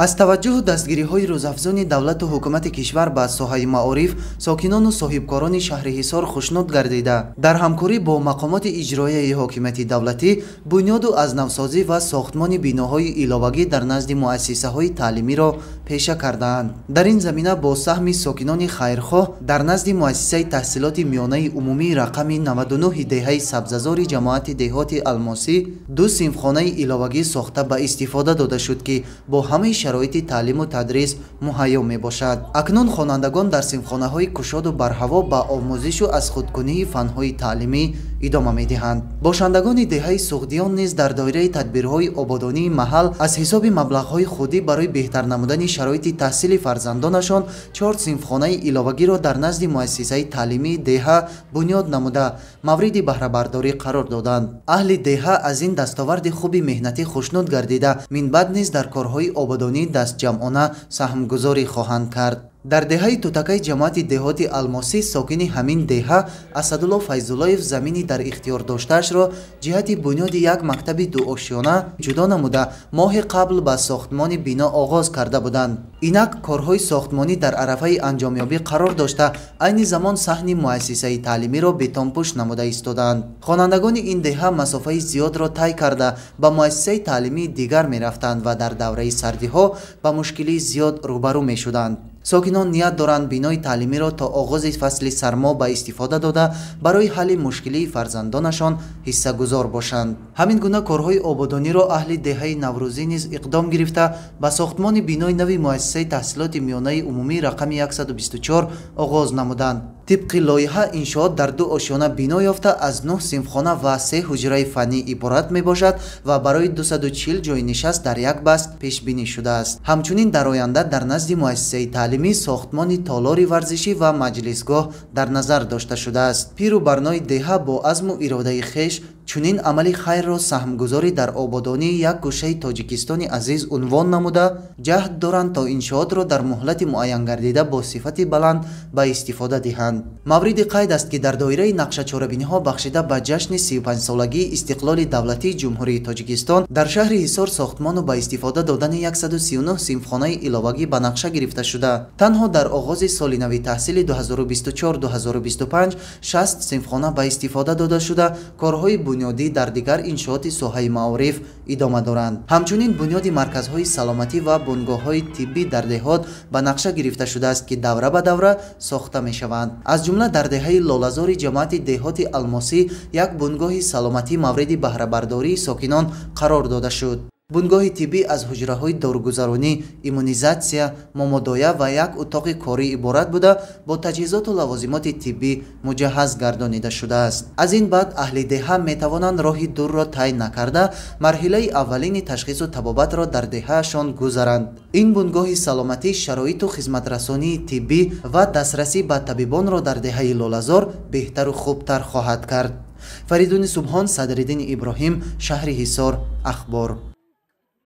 Аз таваҷҷӯҳу дастгириҳои рӯзафзуни давлату ҳукумати кишвар ба соҳаи маориф, сокинону соҳибкорони шаҳри Ҳисор хушнуд гардида, дар ҳамкорӣ бо мақомоти иҷроияи ҳокимияти давлатӣ бунёду аз навсозӣ ва сохтмони биноҳои иловагӣ дар назди муассисаҳои таълимиро пеша кардаанд. Дар ин замина бо саҳми сокинони хайрхоҳ дар назди муассисаи таҳсилоти миёнаи умумии рақами 99 деҳаи Сабзазори ҷамоати деҳоти Алмосӣ ду синфхонаи иловагӣ сохта ба истифода дода шуд, ки бо ҳамаи шароити таълиму тадрис муҳайё мебошад. Акнун хонандагон дар синфхонаҳои кушоду барҳаво ба омӯзишу аз худкунии фанҳои таълимӣ идома медиҳанд. Бошандагони деҳаи Суғдиён низ дар доираи тадбирҳои ободонии маҳал аз ҳисоби маблағҳои худӣ барои беҳтар намудани шароити таҳсили фарзандонашон 4 синфхонаи иловагиро дар назди муассисаи таълимии деҳа бунёд намуда мавриди баҳрабардорӣ қарор доданд. Аҳли деҳа аз ин дастоварди хуби меҳнатӣ хушнуд гардида, минбаъд низ дар корҳои ободонӣ дастҷамъона саҳмгузорӣ хоҳанд кард. Дар деҳаи Тутакаи ҷамоати деҳоти Алмосӣ сокини ҳамин деҳа Асадулло Файзуллоев замини дар ихтиёр доштаашро ҷиҳати бунёди як мактаби дуошёна ҷудо намуда, моҳи қабл ба сохтмони бино оғоз карда буданд. Инак корҳои сохтмонӣ дар арафаи анҷомёбӣ қарор дошта, айни замон саҳни муассисаи таълимиро бетонпӯш намуда истодаанд. Хонандагони ин деҳа масофаи зиёдро тай карда ба муассисаи таълимии дигар мерафтанд ва дар давраи сардиҳо ба мушкилии зиёд рӯбарӯ мешуданд. Сокинон ният доранд бинои таълимиро то оғози фасли сармо ба истифода дода, барои ҳалли мушкилии фарзандонашон ҳиссагузор бошанд. Ҳамин гуна корҳои ободониро аҳли деҳаи Наврӯзӣ низ иқдом гирифта, ба сохтмони бинои нави муассисаи таҳсилоти миёнаи умумии рақами 124 оғоз намуданд. Тибқи лоиҳа иншоот дар ду ошёна бино ёфта аз 9 синфхона ва 3 ҳуҷраи фаннӣ иборат мебошад ва барои 240 ҷойнишаст дар як баст пешбинӣ шудааст. Ҳамчунин дар оянда дар назди муассисаи таълимӣ сохтмони толори варзишӣ ва маҷлисгоҳ дар назар дошта шудааст. Пиру барнои деҳа бо азму иродаи хеш чунин амали хайрро саҳмгузорӣ дар ободонии як гӯшаи Тоҷикистони азиз унвон намуда, ҷаҳд доранд то иншоотро дар муҳлати муайянгардида бо сифати баланд ба истифода диҳанд. Мавриди қайд аст, ки дар доираи нақшачорабиниҳо бахшида ба ҷашни 35-солагии истиқлоли давлатии Ҷумҳурии Тоҷикистон дар шаҳри Ҳисор сохтмону ба истифода додани 139 синфхонаи иловагӣ ба нақша гирифта шуда, танҳо дар оғози соли нави таҳсили 2024-2025 60 синфхона ба истифода дода шуда, корҳои бунёдӣ дар дигар иншооти соҳаи маориф идома доранд. Ҳамчунин бунёди марказҳои саломатӣ ва бунгоҳҳои тиббӣ дар деҳот ба нақша гирифта шудааст, ки давра ба давра сохта мешаванд. Аз ҷумла дар деҳаи Лолазори ҷамоати деҳоти Алмосӣ як бунгоҳи саломатӣ мавриди баҳрабардории сокинон қарор дода шуд. Бунгоҳи тиббӣ аз ҳуҷраҳои доругузаронӣ, иммунизатсия, момодоя ва як утоқи корӣ иборат буда, бо таҷҳизоту лавозимоти тиббӣ муҷаҳҳаз гардонида шудааст. Аз ин баъд аҳли деҳа метавонанд роҳи дурро тай накарда, марҳилаи аввалини ташхису табобатро дар деҳаашон гузаранд. Ин бунгоҳи саломатӣ шароиту хизматрасонии тиббӣ ва дастрасӣ ба табибонро дар деҳаи Лолазор беҳтару хубтар хоҳад кард. Фаридуни Субҳон, Садриддини Иброҳим, шаҳри Ҳисор, Ахбор.